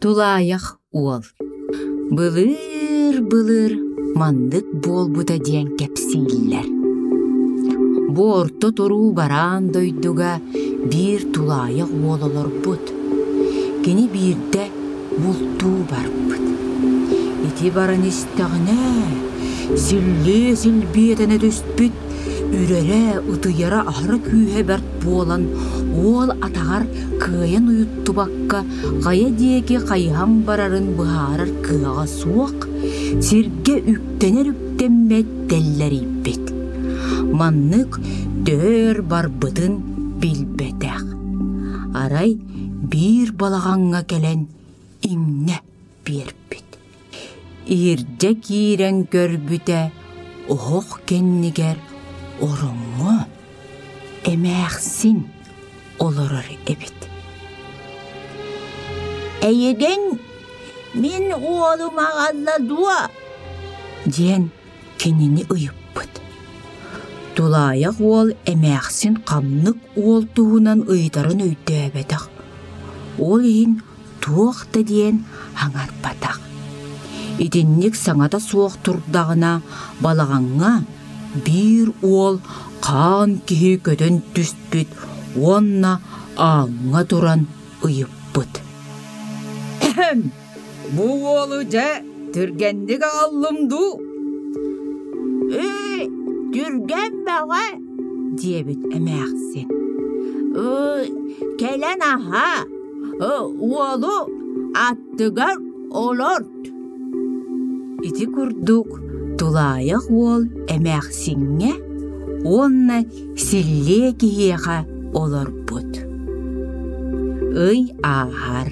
Тулаайах уол Былыыр-былыр маннык буолбута диэн кэпсииллэр. Бу орто туруу бараан дойдуга биир тулаайах уол олорбут. Кини биирдэ бултуу барбыт. Ити баран истэҕинэ, силлиэ-силбиэтэнэ түспүт Үрэрэ, ытыйара аһара күүһэ бэрт буолан, уол атаҕар кыайан уйуттубакка хайа диэки хайыһан барарын быһаарар кыаҕа суох, сиргэ үктэнэр-үктэммэт тэллэрийбит. Маннык төһө өр барбытын билбэтэх. Арай биир балаҕаҥҥа кэлэн иҥнэ биэрбит. Иһирдьэ киирэн көрбүтэ, оһох кэннигэр ороҥҥо эмээхсин олорор эбит. «Эйигин мин уолум аҕалла дуо?» диэн кинини ыйыппыт. Тулаайах уол эмээхсин ханнык уол туһунан ыйытарын өйдөөбөтөх. Ол иһин туох да диэн хаҥарбатах. Итинник саҥата суох турдаҕына балаҕаҥҥа биир уол хаан киһи көтөн түспүт уонна ааҥҥа туран ыйыппыт: «Бу уолу дьэ түргэнник аҕаллым дуу?» «Ээ, түргэн бөҕө» диэбит эмээхсин. «Кэлэн аһаа, Уолу аттыгар олорт Ити курдук тулаайах уол эмээхсиҥҥэ уонна силлиэ киһиэхэ олорбут. Ый ааһар,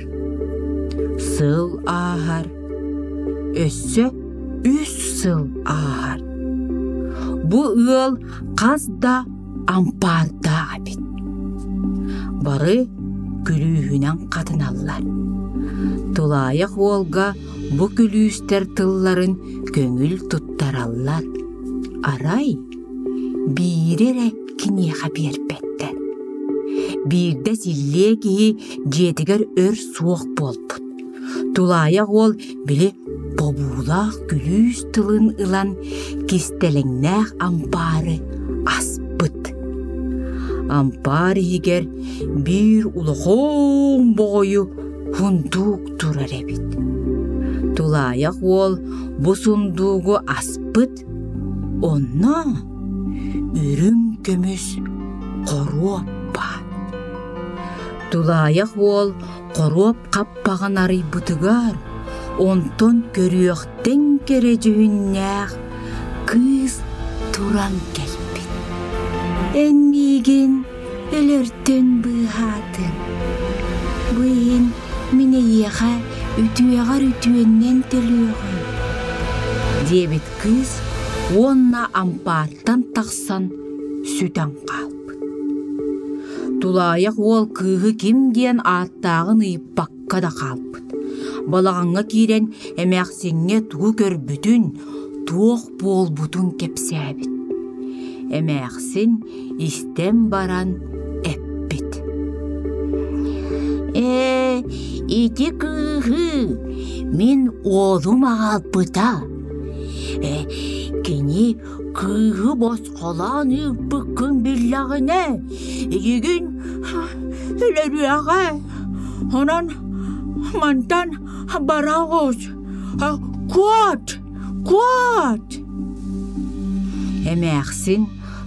сыл ааһар, өссө үс сыл ааһар. Бу ыал хас да ампаардаах эбит. Бары күлүүһүнэн хатыналлар. Тулаайах уолга бу күлүүстэр тылларын көҥүл туттараллар. Арай биири эрэ киниэхэ биэрбэттэр. Биирдэ силлиэ киһи дьиэтигэр өр суох буолбут. Тулаайах уол били бобуулаах күлүүс тылын ылан кистэлэҥнээх ампаары аспыт. Ампаар иһигэр биир улахан боҕойу сундуук турар эбит. Тулаайах уол бу сундуугу аспыт, онно үрүҥ көмүс хоруоп баар. Тулаайах уол хоруоп хаппаҕын арыйбытыгар, онтон көрүөхтэн кэрэ дьүһүннээх кыыс туран кэлбит. Эн миигин өлөртөн быыһаатыҥ. Бу иһин мин эйиэхэ үтүөҕэр үтүөннэн төлүөҕүм, диэбит кыыс уонна ампаартан тахсан сүтэн хаалбыт. Тулаайах уол кыыһы ким диэн ааттааҕын ыйыппакка да хаалбыт. Балаҕаҥҥа киирэн эмээхсиҥҥэ тугу көрбүтүн, туох буолбутун кэпсээбит. Эмээхсин истэн баран эппит: «Ээ, ити кыыһы мин уолум аҕалбыта. Э, кини кыыһы босхолоон ыыппыккын биллэҕинэ, эйигин өлөрүөҕэ. Онон мантан бара оҕус. Куот! Куот! Эмээхсин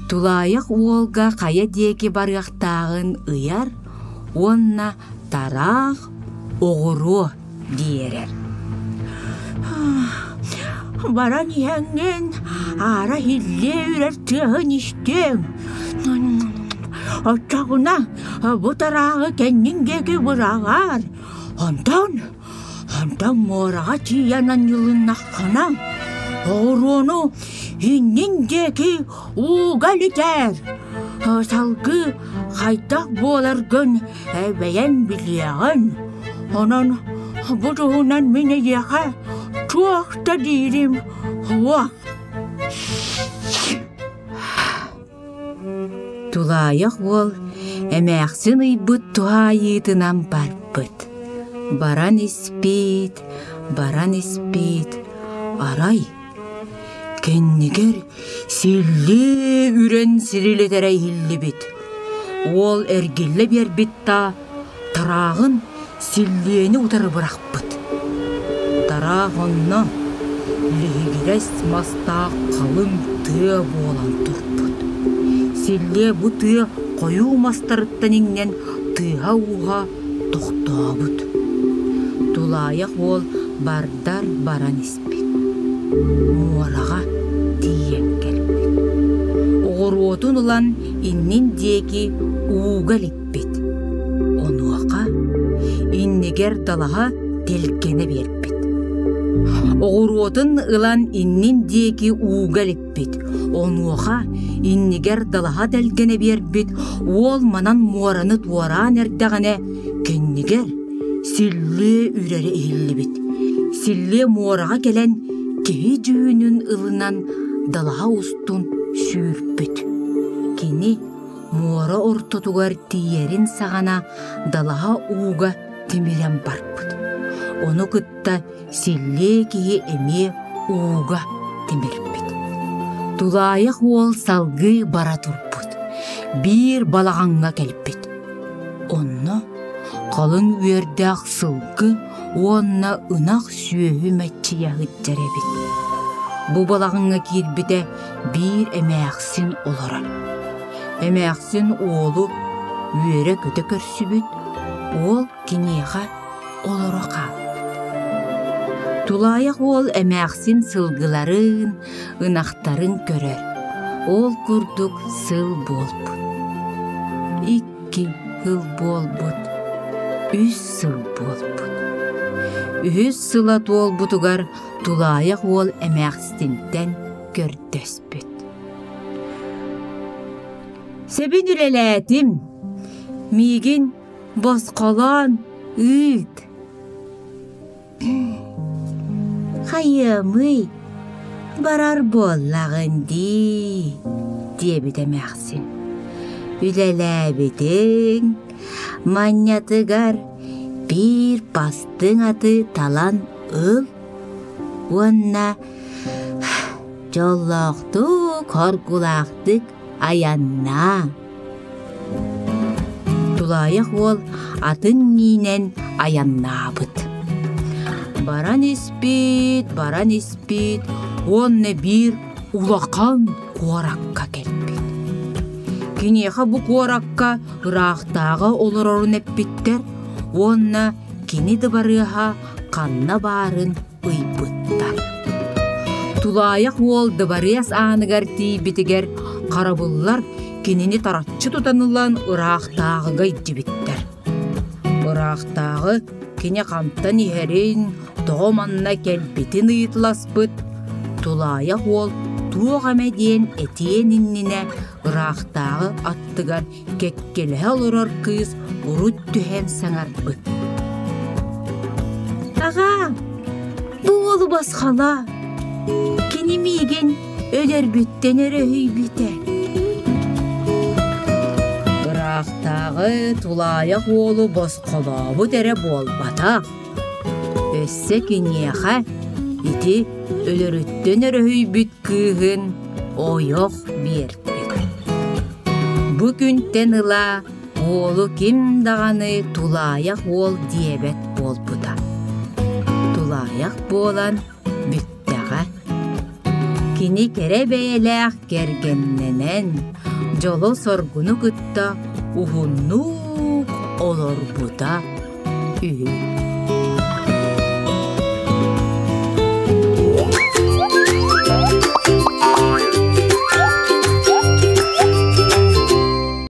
тулаайах уолга хайа диэки барыахтааҕын ыйар уонна тараах оҕуруо биэрэр. Баран иһэҥҥин аара иһиллиэ үрэр тыаһын истиэҥ. Оччоҕуна бу тарааҕы кэннин диэки быраҕаар. Онтон, онтон муораҕа тиийэн анньылыннаххына, оҕуруону иннин диэки ууга илитээр. Салгыы хайдах буоларгын бэйэҥ билиэҕиҥ. Онон бу туһунан мин эйиэхэ туох да диирим суох. Тулаайах уол эмээхсин ыйбыт туһаайыытынан барбыт. Баран испит, баран испит, арай кэннигэр силлии үрэн сирилэтэрэ иһиллибит. Уол эргиллэ биэрбит да, тарааҕын силлиэни утары бырахпыт. Тараах онно лиһигирэс мастаах халыҥ тыа буолан турбут. Силлиэ бу тыа хойуу мастарыттан иҥнэн тыаһа-ууһа тохтообут. Тулаайах уол бардар баран испит. Муораҕа тиийэн кэлбит. Оҕуруотун ылан иннин диэки ууга илиппит. Онуоха иннигэр далаһа тэлгэнэ биэрбит. Оҕуруотун ылан иннин диэки ууга илиппит. Онуоха иннигэр далаһа тэлгэнэ биэрбит уол манан муораны туораан эрдэҕинэ кэннигэр силлиэ үрэрэ иһиллибит. Силлиэ муораҕа кэлэн киһи дьүһүнүн ылынан далаһа устун сүүрпүт. Кини муора ортотугар тиийэрин саҕана далаһа ууга тимирэн барбыт. Ону кытта силлиэ киһи эмиэ ууга тимирбит. Тулаайах уол салгыы бара турбут. Биир балаҕаҥҥа кэлбит. Онно халыҥ үөрдээх сылгы уонна ынах сүөһү мэччийэ сылдьар эбит. Бу балаҕаҥҥа киирбитэ биир эмээхсин олорор. Эмээхсин уолу үөрэ-көтө көрсүбүт, уол киниэхэ олоро хаалбыт. Тулаайах уол эмээхсин сылгыларын, ынахтарын көрөр. Ол курдук сыл буолбут. Икки сыл буолбут, үс сыл буолбут. Үһүс сыла туолбутугар тулаайах уол эмээхсинтэн көрдөспүт. Сөбүн үлэлээтим. Миигин босхолоон ыыт. Хайыамый, барар буоллаҕын дии, диэбит эмээхсин. Үлэлээбитиҥ, манньатыгар биир бастыҥ аты талан ыл уонна дьоллоохтук, хоргулаахтык айаннаа. Тулаайах уол атын миинэн айаннаабыт. Баран испит, баран испит уонна биир улахан куоракка кэлбит. Киниэхэ бу куоракка ыраахтааҕы олорорун эппиттэр уонна кини дыбарыаһа ханна баарын ыйбыттар. Тулаайах уол дыбарыас ааныгар тиийбитигэр харабыллар кинини тараччы тутан ылан ыраахтааҕыга илдьибиттэр. Ыраахтааҕы кини хантан иһэрин, тоҕо манна кэлбитин ыйыталаспыт. Тулаайах уол туох эмэ диэн этиэн иннинэ ыраахтааҕы аттыгар кэккэлэһэ олорор кыыс урут түһэн саҥарбыт. Аҕаа, бу уолу босхолоо, кини миигин өлөрбүттэн өрөһүйбүтэ. Ыраахтааҕы тулаайах уолу босхолообут эрэ буолбатах. Өссө киниэхэ ити өлөрүттэн өрөһүйбүт кыыһын ойох биэрбит. Бу күнтэн ыла уолу ким даҕаны тулаайах уол диэбэт буолбута. Тулаайах буолан бүттэҕэ. Кини кэрэ бэйэлээх кэргэннэнэн, дьолу-соргуну кытта уһуннук олорбута үһү.